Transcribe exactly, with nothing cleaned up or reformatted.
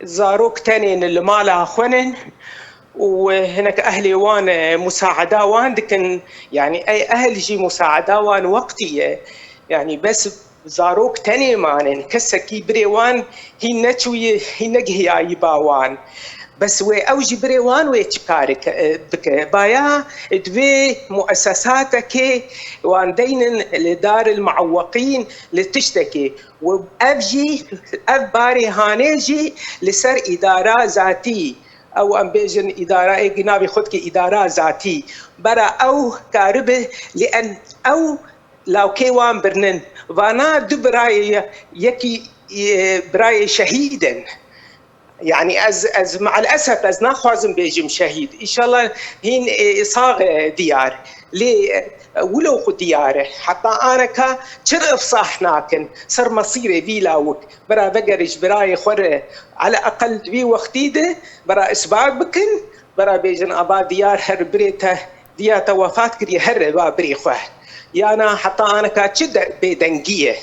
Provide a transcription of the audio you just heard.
Zarok tenê ne li mala xwe ne û hinek ehlê wan, e, musaeda wan dikin. Yanî ey ehl jî musaeda wan wextî ye. Yanî bes zarok tenê manin. Kesekî birê wan hîn neçûyî, hîn negihiyayî ba wan. Bes wê ew jî birê wan wê çi karê ke-, e, bike? Baya divê muesesatekê wan deynin li dar il muewweqîn, li tiştekê. Û ev jî, ev barê hanê jî li ser îdara zatî, ew em bêjin îdara ê navê xwe dike îdara zatî, bera ew karibe, lê en ew lawkê wan birnin. Vana du birayê ye, yekî, e, birayê şehîd in. Yanî ez, ez me'el esef ez naxwazim bêjim şehîd. Înşallah hîn, e, sax e diyar. Lê, e, wilo xwe diyar e. Heta aneka çir ifsah nakin ser mesîrê vî lawik. Bira vegere ji birayê xwe re, ele eqel di vî wextî de bira isbat bikin, bira bêjin ava diyar her birê te, diya te wefat kiriye, here ba birê xwe. Yana heta aneka çi de-, bêdengî ye.